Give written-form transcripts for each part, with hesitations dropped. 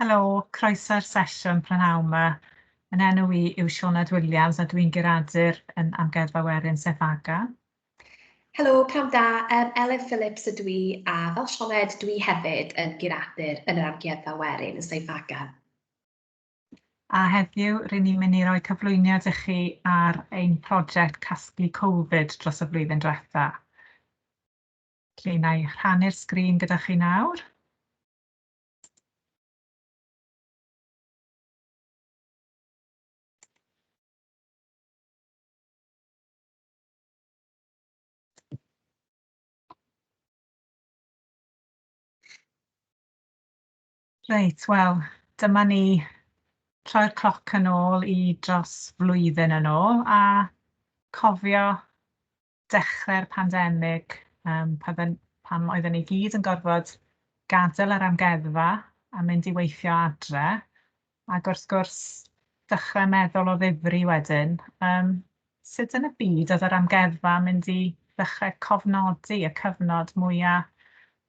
Helo, croeso i'r sesiwn prynhawn 'ma. Yn enw i yw Sioned Williams a dwi'n guradur yn Amgueddfa Werin Sain Ffagan. Helo, pnawn da. Elen Phillips ydw i, a fel Sioned, dwi hefyd yn guradur yn yr Amgueddfa Werin yn Sain Ffagan. A heddiw, ry'n ni'n mynd i roi cyflwyniad i chi ar ein prosiect casglu Covid dros y flwyddyn diwetha. Felly, wna i rhannu'r sgrin gyda chi nawr. Reit, wel, dyma ni troi'r cloc yn ôl i dros flwyddyn yn ôl a cofio dechrau'r pandemig, pan pan oedden ni gyd yn gorfod gadael yr amgueddfa a mynd i weithio adre, ac wrth gwrs dechrau meddwl o ddifri wedyn, sut yn y byd oedd yr amgueddfa yn mynd i ddechrau cofnodi y cyfnod mwya,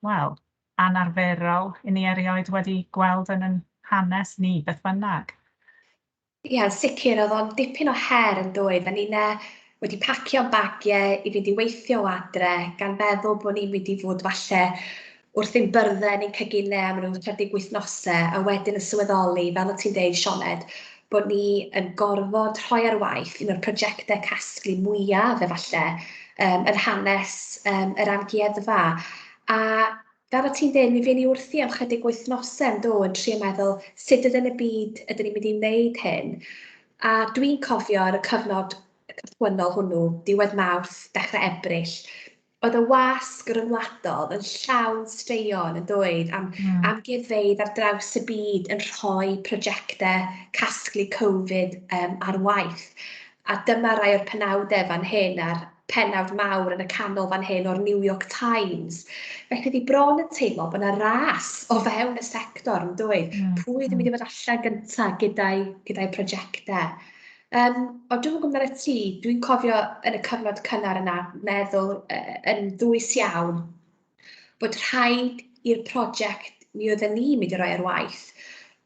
wel, anarferol i ni erioed wedi gweld yn ein hanes ni, beth bynnag. Ie, yn sicr, oedd o'n dipyn o her yn doedd. A ni'n wedi pacio'n bagiau i fynd i weithio o adre, gan feddwl bod ni'n mynd i fod falle wrth ein byrddau neu'n ceginau am ryw chydig wythnosau, a wedyn yn sylweddoli, fel o't ti'n deud, Sioned, bod ni yn gorfod rhoi ar waith un o'r prosiectau casglu mwyaf, efallai, yn hanes yr amgueddfa. A fel o't ti'n deud, mi fuon ni wrthi am chydig wythnosau yn do, yn trio meddwl sut ydyn y byd ydyn ni'n mynd i wneud hyn. A dwi'n cofio ar y cyfnod cychwynnol hwnnw, diwedd Mawrth, dechrau Ebrill, oedd y wasg ryngwladol yn llawn straeon yn doedd am amgueddfeydd ar draws y byd yn rhoi prosiectau casglu Covid ar waith. A dyma rai o'r penawdau fan hyn a'r pennawd mawr yn y canol fan hyn o'r New York Times. Felly fi bron yn teimlo bod yna ras o fewn y sector yn doedd? Pwy oedd yn mynd i fod allan gyntaf gyda'i gyda prosiectau? Ond dwi'm yn gwybod amdanat ti, dwi'n cofio yn y cyfnod cynnar yna meddwl yn ddwys iawn bod rhaid i'r prosiect mi oedden ni'n mynd i roi ar waith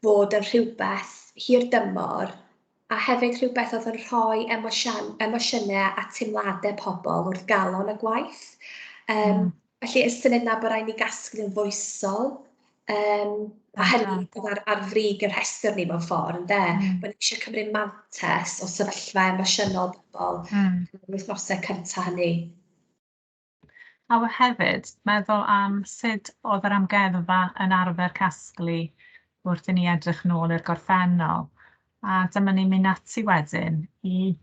fod yn rhywbeth hir dymor a hefyd rhywbeth oedd yn rhoi emosian, emosiynau a teimladau pobl wrth galon y gwaith. Felly y syniad 'na bod rhaid ni gasglu'n foesol, a hynny oedd ar frig y rhestr ni mewn ffordd, ynde? Bod ni eisiau cymryd mantais o sefyllfa emosiynol pobl yn yr wythnosau cyntaf hynny. A hefyd, meddwl am sut oedd yr amgueddfa yn arfer casglu wrth i ni edrych nôl i'r gorffennol. A dyma ni'n mynd ati wedyn i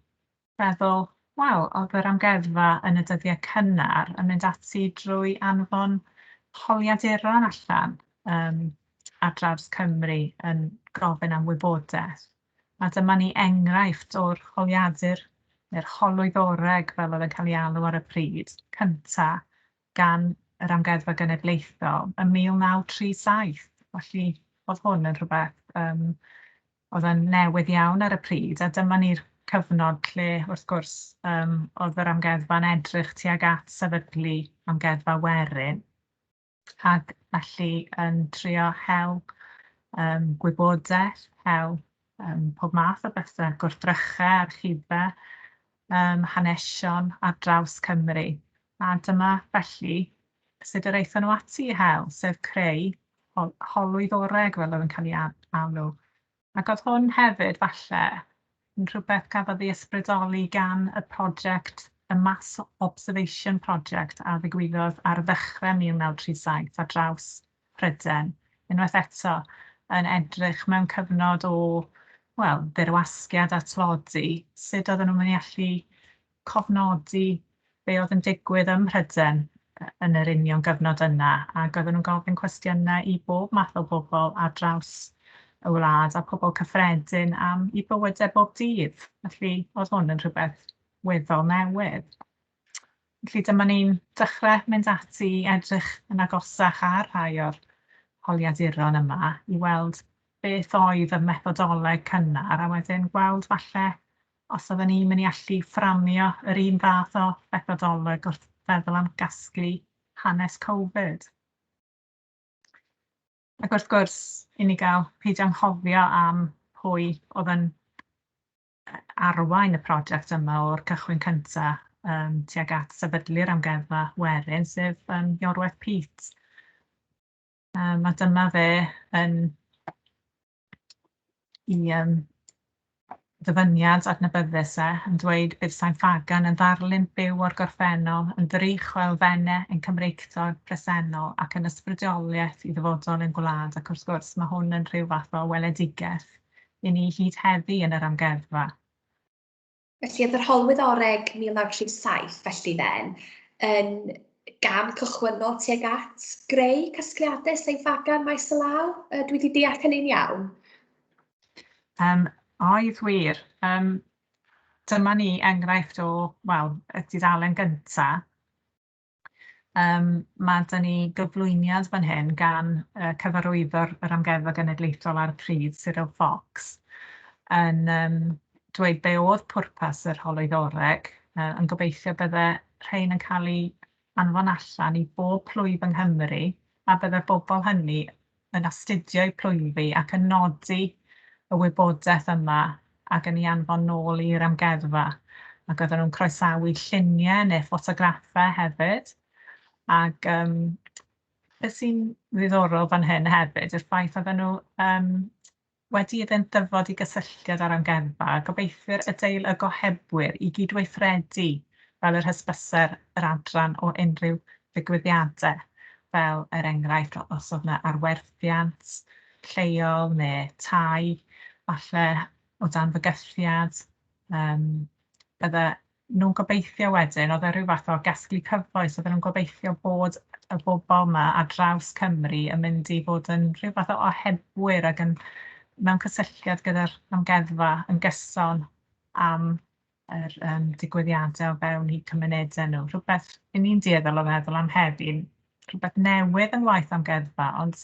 feddwl, wel, oedd yr amgueddfa yn y dyddiau cynnar yn mynd ati drwy anfon holiaduron allan ar draws Cymru yn gofyn am wybodaeth. A dyma ni enghraifft o'r holiadur, neu'r holwyddoreg fel oedd yn cael ei alw ar y pryd, cynta gan yr Amgueddfa Genedlaethol ym 1937. Felly oedd hwn yn rhywbeth oedd yn newydd iawn ar y pryd, a dyma ni'r cyfnod lle, wrth gwrs, oedd yr amgueddfa'n edrych tuag at sefydlu Amgueddfa Werin, ac felly yn trio hel gwybodaeth, hel pob math o bethau, gwrthrychau, archifau, hanesion ar draws Cymru. A dyma felly sut yr aethon nhw ati i hel, sef creu holwyddoreg fel oedd yn cael ei alw. Ac oedd hwn hefyd falle yn rhywbeth gafodd ei ysbrydoli gan y prosiect, y Mass Observation Project a ddigwyddodd ar ddechrau 1937 ar draws Prydain, unwaith eto yn edrych mewn cyfnod o, wel, ddirwasgiad a tlodi, sut oedden nhw'n mynd i allu cofnodi be oedd yn digwydd ym Mhrydain yn yr union gyfnod yna, ac oedden nhw'n gofyn cwestiynau i bob math o bobl ar draws y wlad a pobl cyffredin am eu bywydau bob dydd. Felly oedd hwn yn rhywbeth weddol newydd. Felly dyma ni'n dechrau mynd ati i edrych yn agosach ar rhai o'r holiaduron yma i weld beth oedd y methodoleg cynnar a wedyn gweld falle os oedden ni'n mynd i allu fframio yr un fath o fethodoleg wrth feddwl am gasglu hanes Covid. Ac wrth gwrs, i ni gael peidio anghofio am pwy oedd yn arwain y prosiect yma o'r cychwyn cynta tuag at sefydlu'r Amgueddfa Werin, sef Iorwerth Peate. A dyma fe yn i ddyfyniad adnabyddus e, yn dweud bydd Sain Ffagan yn ddarlun byw o'r gorffennol, yn ddrych o elfennau ein Cymreictod presennol ac yn ysbrydoliaeth i ddyfodol ein gwlad. Ac wrth gwrs, mae hwn yn rhyw fath o weledigaeth i ni hyd heddi yn yr amgueddfa. Felly, oedd yr Holwyddoreg 1937, felly then, yn gam cychwynnol tuag at greu casgliadau Sain Ffagan maes o law? Dwi wedi deall hynny'n iawn? Oedd wir. Dyma ni enghraifft o, wel, y dudalen gynta. Mae 'da ni gyflwyniad fan hyn gan cyfarwyddwr yr Amgueddfa Genedlaethol ar y pryd, Cyril Fox, yn dweud be oedd pwrpas yr holwyddoreg, yn gobeithio bydde rhain yn cael eu anfon allan i bob plwyf yng Nghymru, a bydde'r bobl hynny yn astudio'u plwyfi ac yn nodi y wybodaeth yma ac yn ei anfon nôl i'r amgueddfa. Ac oedden nhw'n croesawu lluniau neu ffotograffau hefyd. Ac beth sy'n ddiddorol fan hyn hefyd yw'r ffaith oedden nhw wedi iddynt ddyfod i gysylltiad â'r amgueddfa, gobeithio y deil y gohebwyr i gydweithredu fel yr hysbyser yr adran o unrhyw ddigwyddiadau, fel er enghraifft os oedd yna arwerthiant lleol neu tai, falle o dan fygythiad. Bydde nhw'n gobeithio wedyn, oedd e rhyw fath o gasglu cyfoes, oedden nhw'n gobeithio bod y bobl yma ar draws Cymru yn mynd i fod yn rhyw fath o ohebwyr ac yn mewn cysylltiad gyda'r amgueddfa yn gyson am yr digwyddiadau o fewn eu cymunedau nhw. Rhywbeth 'y ni'n dueddol o feddwl am heddi, rhywbeth newydd yng ngwaith amgueddfa, ond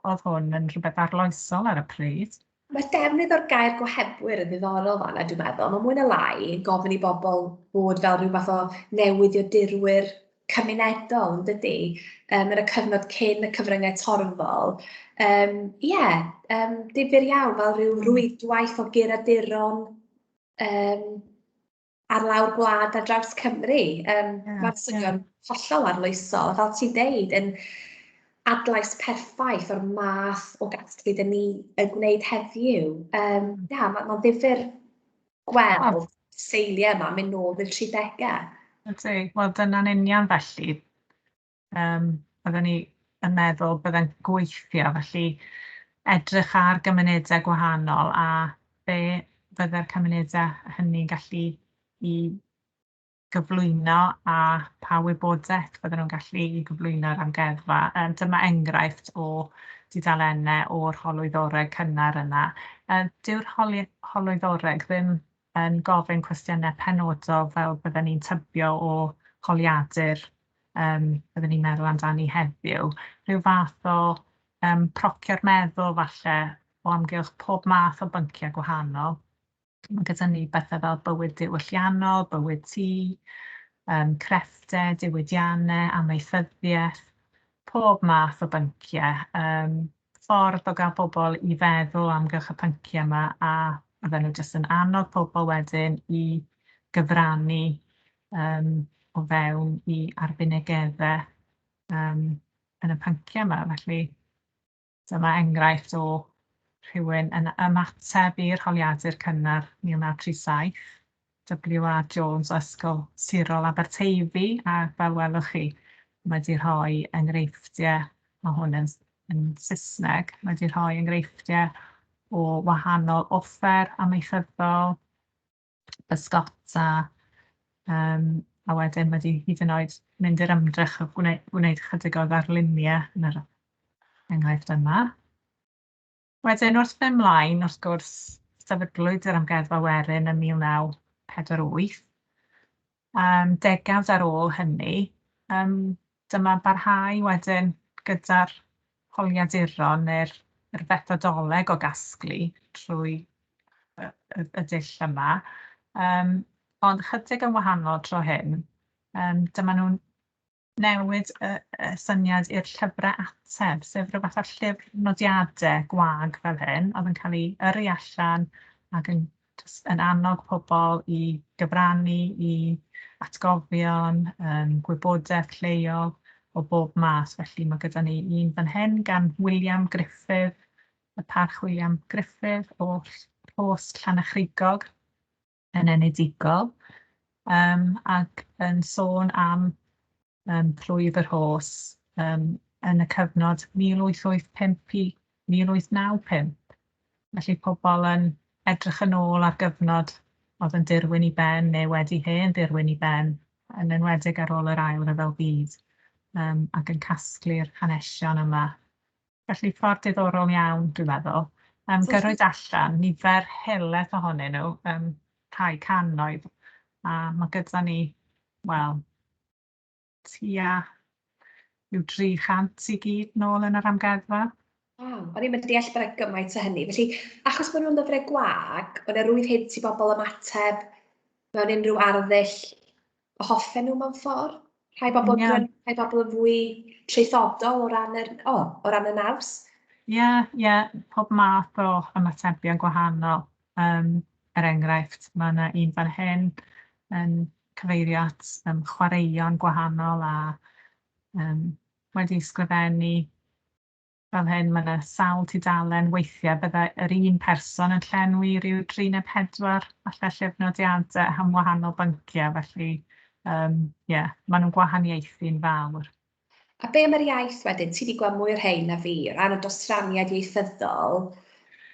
oedd hwn yn rhywbeth arloesol ar y pryd. Mae'r defnydd o'r gair gohebwyr yn ddiddorol fan'na, dwi'n meddwl. Mae mwy na lai yn gofyn i bobl fod fel rhyw fath o newyddiadurwyr cymunedol, yn dydy, yn y cyfnod cyn y cyfryngau torfol. Ie, difyr iawn, fel rhyw rwydwaith o guraduron ar lawr gwlad ar draws Cymru. Mae'n swnio'n hollol arloesol, a fel ti'n deud, yn adlais perffaith o'r math o gasglu dyn ni yn gwneud heddiw. Ia, mae'n ddifyr gweld seiliau yma mynd nôl i'r 30au. Ydy, wel dyna'n union felly. Oedden ni yn meddwl bydde'n gweithio, felly edrych ar gymunedau gwahanol a be fydde'r cymunedau hynny'n gallu i gyflwyno a pa wybodaeth fydden nhw'n gallu i gyflwyno i'r amgueddfa. Dyma enghraifft o dudalennau o'r holwyddoreg cynnar yna. Dyw'r holwyddoreg ddim yn gofyn cwestiynau penodol fel bydden ni'n tybio o holiadur bydden ni'n meddwl amdani heddiw. Rhyw fath o procio'r meddwl falle o amgylch pob math o bynciau gwahanol. Mae gyda ni bethau fel bywyd diwylliannol, bywyd tŷ, crefftau, diwydiannau, amaethyddiaeth, pob math o bynciau. Ffordd o gael pobl i feddwl am amgylch y pynciau yma, a oedden nhw jyst yn annog pobl wedyn i gyfrannu o fewn i arbenigeddau yn y pynciau yma. Felly dyma enghraifft o rhywun yn ymateb i'r holiadur cynnar 1937, W.A. Jones o Ysgol Sirol Aberteifi, a fel welwch chi, mae wedi rhoi enghreifftiau, mae hwn yn Saesneg, mae wedi rhoi enghreifftiau o wahanol offer amaethyddol, bysgota, a wedyn mae wedi hyd yn oed mynd i'r ymdrech o gwneud chydig o ddarluniau yn yr enghraifft yma. Wedyn wrth fynd ymlaen, wrth gwrs, sefydlwyd yr Amgueddfa Werin yn 1948. Degawd ar ôl hynny, dyma barhau wedyn gyda'r holiaduron neu'r fethodoleg o gasglu trwy y dull yma. Ond chydig yn wahanol tro hyn. Dyma nhw'n Newid y syniad i'r llyfrau ateb, sef rhyw fath o llyfr nodiadau gwag fel hyn, oedd yn cael ei yrru allan ac yn jyst yn annog pobl i gyfrannu i atgofion, gwybodaeth lleol o bob math. Felly mae gyda ni un fan hyn gan William Griffith, y Parch William Griffith o Rhos Llanychrigog yn enedigol, ac yn sôn am plwyf yr Rhos yn y cyfnod 1885 i 1895. Felly pobl yn edrych yn ôl ar gyfnod oedd yn dirwyn i ben neu wedi hen ddirwyn i ben, yn enwedig ar ôl yr Ail Ryfel Byd, ac yn casglu'r hanesion yma. Felly ffordd diddorol iawn, dwi'n meddwl. Gyrrwyd allan nifer helaeth ohonyn nhw, rhai cannoedd, a ma' gyda ni, wel, tua ryw 300 i gyd nôl yn yr amgueddfa. Waw, o'n i'm yn deall bod 'na gymaint o hynny. Felly, achos bod nhw'n lyfrau gwag, oedd 'na rwydd hynt i bobl ymateb mewn unrhyw arddull y hoffen nhw mewn ffordd? Rhai bobl yn yeah. Rhai bobl yn fwy traethodol o ran yr, oh, o ran y naws? Ie, yeah, ie, yeah, pob math o ymatebion gwahanol. Er enghraifft, mae yna un fan hyn yn cyfeirio at chwaraeon gwahanol a wedi ysgrifennu fel hyn, mae yna sawl tudalen weithiau bydde yr un person yn llenwi rhyw 3 neu 4 falle llyfrnodiadau am wahanol bynciau, felly yeah, maen nhw'n gwahaniaethu'n fawr. A be am yr iaith wedyn? Ti wedi gweld mwy o'r rhain na fi, o ran y dosraniad ieithyddol.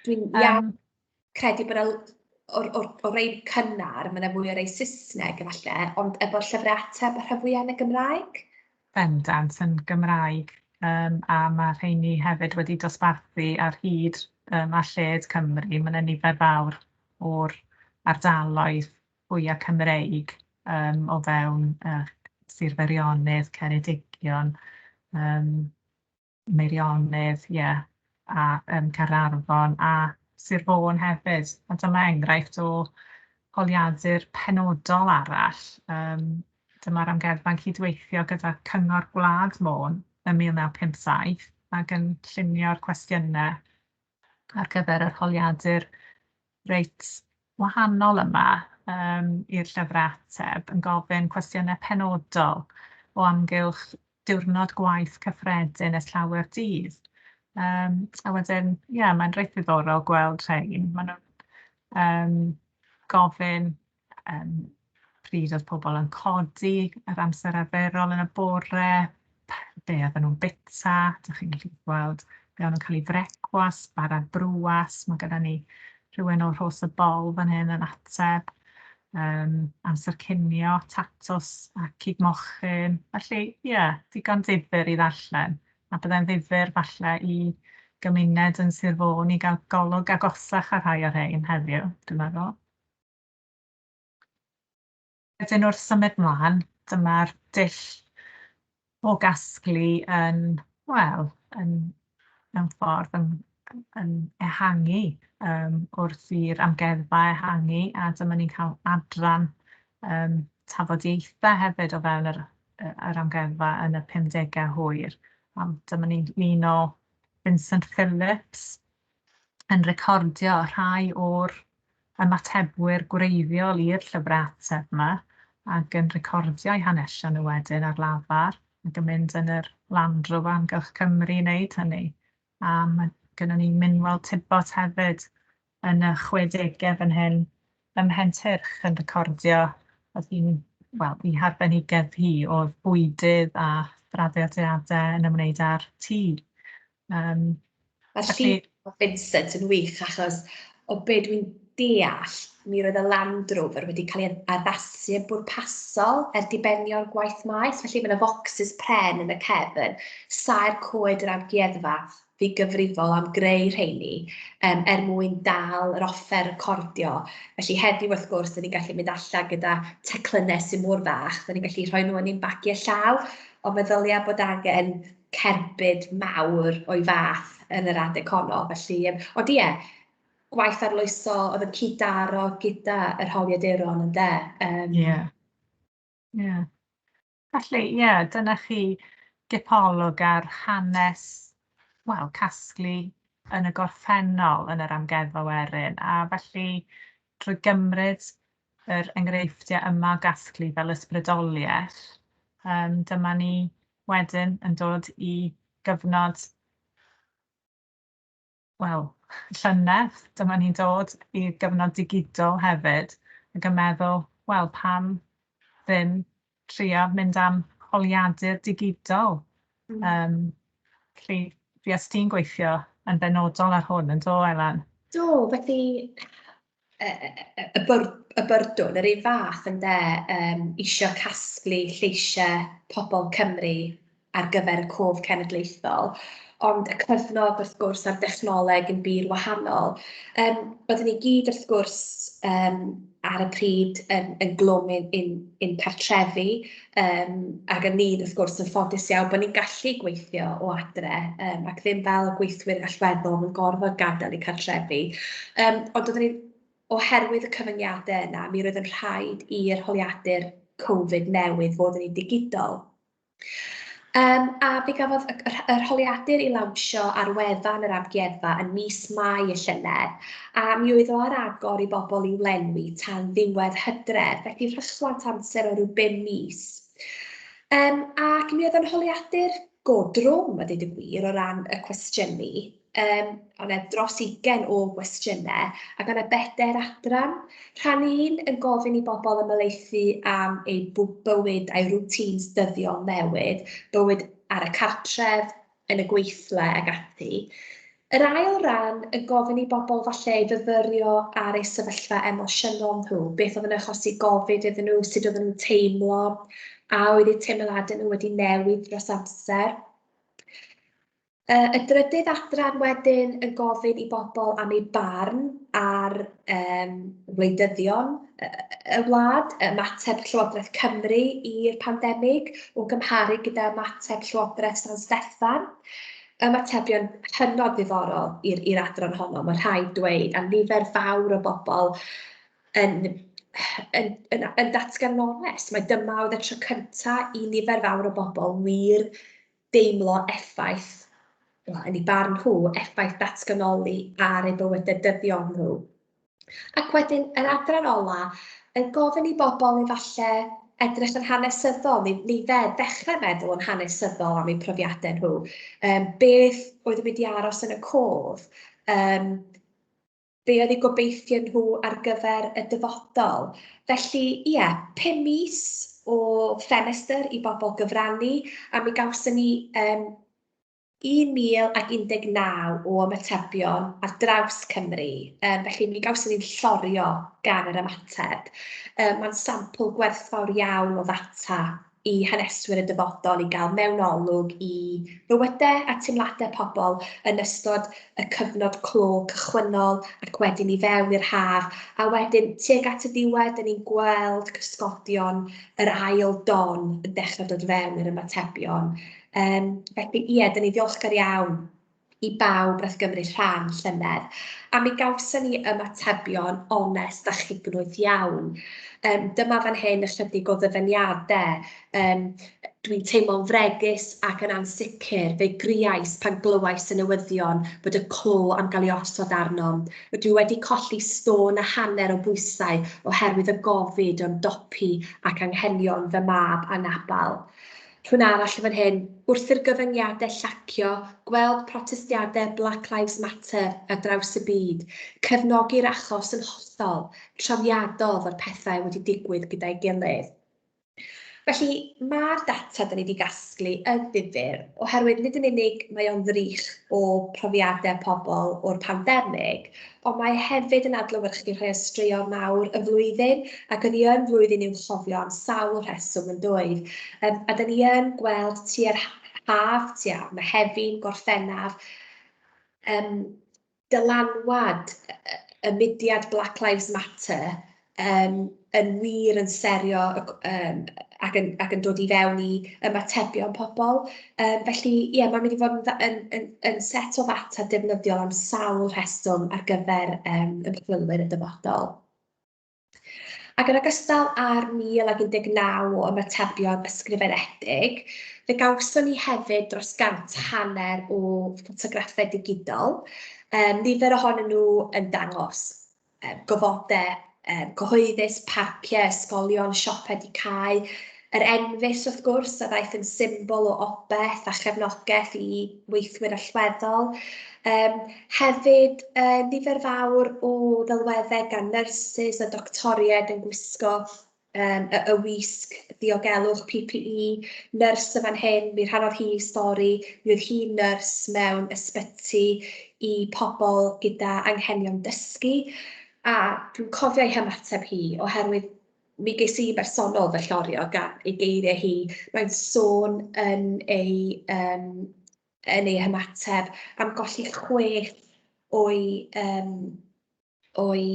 Dwi'n iawn credu bod o'r rei cynnar, mae yna fwy o rei Saesneg efallai, ond efo'r llyfrau ateb y rhan fwyaf yn y Gymraeg? Bendant yn Gymraeg, a mae rheini hefyd wedi dosbarthu ar hyd a lled Cymru. Mae yna nifer fawr o'r ardaloedd fwyaf Cymreig o fewn Sir Feirionnydd, Ceredigion, Meirionnydd, ie, a Caernarfon a Sir Fôn hefyd. A dyma enghraifft o holiadur penodol arall. Dyma'r amgueddfa'n cydweithio gyda Cyngor Gwlad Môn ym 1957 ac yn llunio'r cwestiynau ar gyfer yr holiadur reit wahanol yma i'r llyfrau ateb, yn gofyn cwestiynau penodol o amgylch diwrnod gwaith cyffredin ers llawer dydd. A wedyn, ie, yeah, mae'n reit ddiddorol gweld rhain. Maen nhw'n gofyn pryd oedd pobl yn codi yr amser arferol yn y bore, be oedden nhw'n bita, dach chi'n gallu gweld be o'n nhw'n cael ei frecwas, bara brwas, mae gyda ni rhywun o'r Rhos y Bol fan hyn yn ateb, amser cinio, tatws a cig mochyn. Felly, ie, yeah, digon difyr i ddarllen, a byddai'n ddifyr falle i gymuned yn Sir Fôn i gael golwg agosach ar rhai o'r rhain heddiw, dwi'n meddwl. Wedyn wrth symud mlaen, dyma'r dull o gasglu yn, wel, yn mewn ffordd yn ehangu wrth i'r amgueddfa ehangu, a dyma ni'n cael adran tafodieithau hefyd o fewn yr amgueddfa yn y 50au hwyr. A dyma ni'n un o Vincent Phillips yn recordio rhai o'r ymatebwyr gwreiddiol i'r llyfrau ateb yma ac yn recordio eu hanesion nhw wedyn ar lafar ac yn mynd yn yr Land Rover amgylch Cymru i wneud hynny. A mae gynnon ni Minwel Tibbot hefyd yn y 60au fan hyn ym Mhentyrch yn recordio, oedd hi'n, wel, ei harbenigedd hi oedd bwydydd a thraddodiadau yn ymwneud â'r tŷ. Mae'r llun o Vincent yn wych achos o be dwi'n deall, mi roedd y Land Rover wedi cael ei addasu yn bwrpasol er dibenion gwaith maes, felly mae yna focsys pren yn y cefn, saer coed yr amgueddfa fu gyfrifol am greu rheini er mwyn dal yr offer recordio. Felly heddiw wrth gwrs, dyn ni'n gallu mynd allan gyda teclynnau sy'n mor fach, dyn ni'n gallu rhoi nhw yn ein bagiau llaw, ond meddylia bod angen cerbyd mawr o'i fath yn yr adeg honno. Felly, ond ie, gwaith arloesol oedd yn cyd-daro gyda yr holiaduron ynde. Ie. Ie. Felly ie, dyna chi gipolwg ar hanes, wel, casglu yn y gorffennol yn yr Amgueddfa Werin, a felly drwy gymryd yr enghreifftiau yma o gasglu fel ysbrydoliaeth, dyma ni wedyn yn dod i gyfnod, wel, llynedd, dyma ni'n dod i gyfnod digidol hefyd, ac yn meddwl, wel, pam ddim trio mynd am holiadur digidol? Felly, fuest ti'n gweithio yn benodol ar hwn, yn do, Elen? Do, felly y byrdwn, yr un fath ynde, isio casglu lleisiau pobl Cymru ar gyfer y cof cenedlaethol, ond y cyfnod wrth gwrs a'r dechnoleg yn bur wahanol. Byddwn ni gyd wrth gwrs ar y pryd yn glwm i'n cartrefi, ac yn ni wrth gwrs yn ffodus iawn bod ni'n gallu gweithio o adre, ac ddim fel y gweithwyr allweddol yn gorfod gadael eu cartrefi. Ond oeddwn ni, oherwydd y cyfyngiadau yna, mi roedd yn rhaid i'r holiadur Covid newydd fod yn un digidol. A fe gafodd yr holiadur ei lawnsio ar wefan yr amgueddfa yn mis Mai y llynedd, a mi oedd o ar agor i bobl i'w lenwi tan ddiwedd Hydref, felly rhychwant amser o ryw 5 mis. Ac mi oedd o'n holiadur go drwm, a dweud y gwir, o ran y cwestiynu. O'n e dros 20 o gwestiynau, ac o'n e 4 adran. Rhan 1 yn gofyn i bobl ymhelaethu am eu bywyd a'u routines dyddiol newydd, bywyd ar y cartref, yn y gweithle ac ati. Yr ail ran yn gofyn i bobl falle i fyfyrio ar eu sefyllfa emosiynol nhw, beth oedd yn achosi gofid iddyn nhw, sut oedden nhw'n teimlo, a oedd eu teimladau nhw wedi newid dros amser. Y drydydd adran wedyn yn gofyn i bobl am eu barn ar wleidyddion y wlad, ymateb Llywodraeth Cymru i'r pandemig o gymharu gyda ymateb Llywodraeth San Steffan. Ymatebion hynod ddiddorol i'r adran honno, mae rhaid dweud, a nifer fawr o bobl yn datgan onest. Mae dyma oedd y tro cyntaf i nifer fawr o bobl wir deimlo effaith, wel, yn eu barn nhw, effaith datganoli ar eu bywydau dyddiol nhw. Ac wedyn, yr adran ola, yn gofyn i bobl efallai edrych yn hanesyddol, neu ddechrau meddwl yn hanesyddol am eu profiadau nhw. Beth oedd yn mynd i aros yn y cof? Be oedd eu gobeithio nhw ar gyfer y dyfodol? Felly, ie, 5 mis o ffenestr i bobl gyfrannu, a mi gawson ni 1,019 o ymatebion ar draws Cymru. Felly mi gawson ni'n llorio gan yr ymateb. Mae'n sampl gwerthfawr iawn o ddata i haneswyr y dyfodol i gael mewn olwg i fywydau a teimladau pobl yn ystod y cyfnod clo cychwynnol ac wedyn i fewn i'r haf, a wedyn tuag at y diwedd 'dan ni'n gweld cysgodion yr ail don yn dechrau dod fewn i'r ymatebion. Felly ie, 'dan ni'n ddiolchgar iawn i bawb wnaeth gymryd rhan llynedd, a mi gawson ni ymatebion onest a chignwyth iawn. Dyma fan hyn ychydig o ddyfyniadau. Dwi'n teimlo'n fregus ac yn ansicr, fe griais pan glywais y newyddion bod y clo am gael ei osod arnom. Rydw i wedi colli stôn a hanner o bwysau oherwydd y gofid o'n dopi ac anghenion fy mab anabal. Rhywun arall fan hyn, wrth i'r gyfyngiadau llacio, gweld protestiadau Black Lives Matter ar draws y byd, cefnogi'r achos yn hollol, trawiadol fod pethau wedi digwydd gyda'i gilydd. Felly, mae'r data dan ni wedi gasglu yn ddifyr, oherwydd nid yn unig mae o'n ddrych o profiadau pobl o'r pandemig, ond mae hefyd yn adlewyrchu rhai o straeon mawr y flwyddyn, ac oedd hi yn flwyddyn i'w chofio am sawl rheswm yn doedd. A dan ni yn gweld tua'r haf, tua Mehefin, Gorffennaf, dylanwad y mudiad Black Lives Matter yn wir yn serio ac yn dod i fewn i ymatebion pobl. Felly, ie, mae'n mynd i fod yn set o ddata defnyddiol am sawl rheswm ar gyfer ymchwilwyr y dyfodol. Ac yn ogystal â'r 1,019 o ymatebion ysgrifenedig, fe gawson ni hefyd dros 150 o ffotograffau digidol, nifer ohonyn nhw yn dangos gofodau cyhoeddus, parciau, ysgolion, siopau 'di cau, yr enfys wrth gwrs a ddaeth yn symbol o obaith a chefnogaeth i weithwyr allweddol. Hefyd nifer fawr o ddelweddau gan nyrsys a doctoriaid yn gwisgo y wisg ddiogelwch PPE, nyrs yn fan hyn, mi rhannodd hi stori, mi oedd hi'n nyrs mewn ysbyty i pobl gyda anghenion dysgu, a dwi'n cofio ei hymateb hi oherwydd mi ges i bersonol fy llorio gan ei geiriau hi. Mae'n sôn yn ei hymateb am golli 6 o'i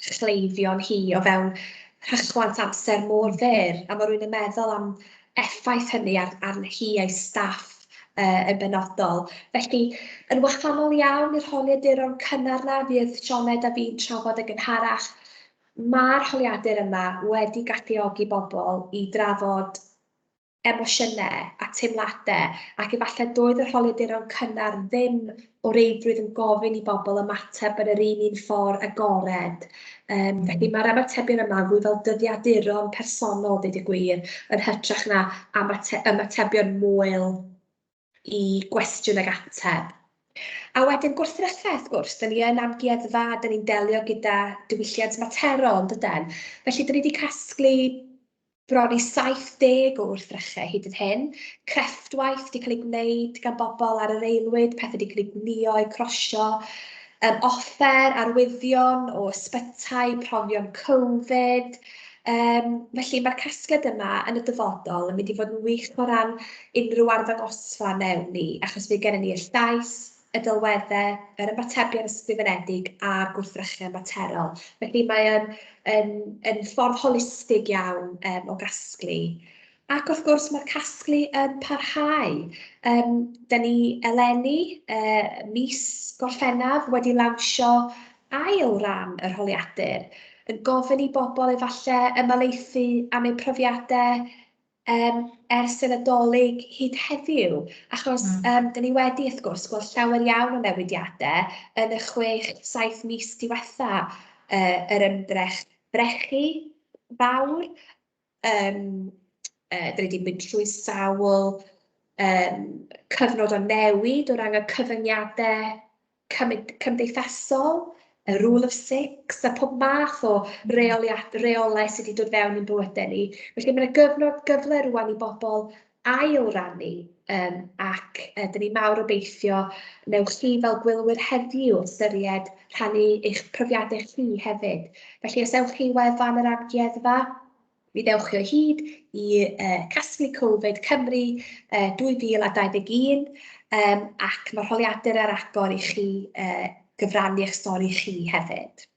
chleifion hi o fewn rhychwant amser mor fyr, a ma' rywun yn meddwl am effaith hynny ar hi a'i staff yn benodol. Felly, yn wahanol iawn i'r holiaduron cynnar 'na fuodd Sioned a fi'n trafod yn gynharach, ma'r holiadur yma wedi galluogi bobl i drafod emosiynau a teimladau, ac efallai doedd yr holiaduron cynnar ddim o reidrwydd yn gofyn i bobl ymateb yn yr un ffordd agored. Felly mae'r ymatebion yma fwy fel dyddiaduron personol, deud y gwir, yn hytrach na ymatebion moel i gwestiwn ag ateb. A wedyn gwrthrychau, wrth gwrs, dyn ni yn amgueddfa, dyn ni'n delio gyda diwylliant materol, yn dyden? Felly, dyn ni wedi casglu bron i 70 o wrthrychau hyd yn hyn. Crefftwaith wedi cael ei gwneud gan bobl ar yr aelwyd, pethau wedi cael eu gwnïo, eu crosio, offer, arwyddion o ysbytai, profion Covid. Felly mae'r casgliad yma yn y dyfodol yn mynd i fod yn wych o ran unrhyw arddangosfa newn ni, achos fydd gennym ni y llais, y delweddau, yr ymatebion ysgrifenedig a'r gwrthrychau materol. Felly mae yn ffordd holistig iawn o gasglu. Ac wrth gwrs mae'r casglu yn parhau. Da ni eleni, mis Gorffennaf, wedi lawnsio ail ran yr holiadur, yn gofyn i bobl efallai ymhelaethu am eu profiadau ers y Nadolig hyd heddiw, achos dan ni wedi, wrth gwrs, gweld llawer iawn o newidiadau yn y 6, 7 mis diwetha, yr ymdrech brechu fawr. Dan ni wedi mynd trwy sawl cyfnod o newid o ran y cyfyngiadau cymdeithasol, y rule of six, a pob math o reolau sydd wedi dod fewn i'n bywydau ni. Felly mae yna gyfle rŵan i bobl ail rannu, ac dyn ni mawr obeithio newch chi fel gwylwyr heddiw ystyried rhannu eich profiadau chi hefyd. Felly os ewch chi i wefan yr amgueddfa, mi ddewch chi o hyd i Casglu Covid Cymru 2021, ac mae'r holiadur ar agor i chi gyfrannu eich stori chi hefyd.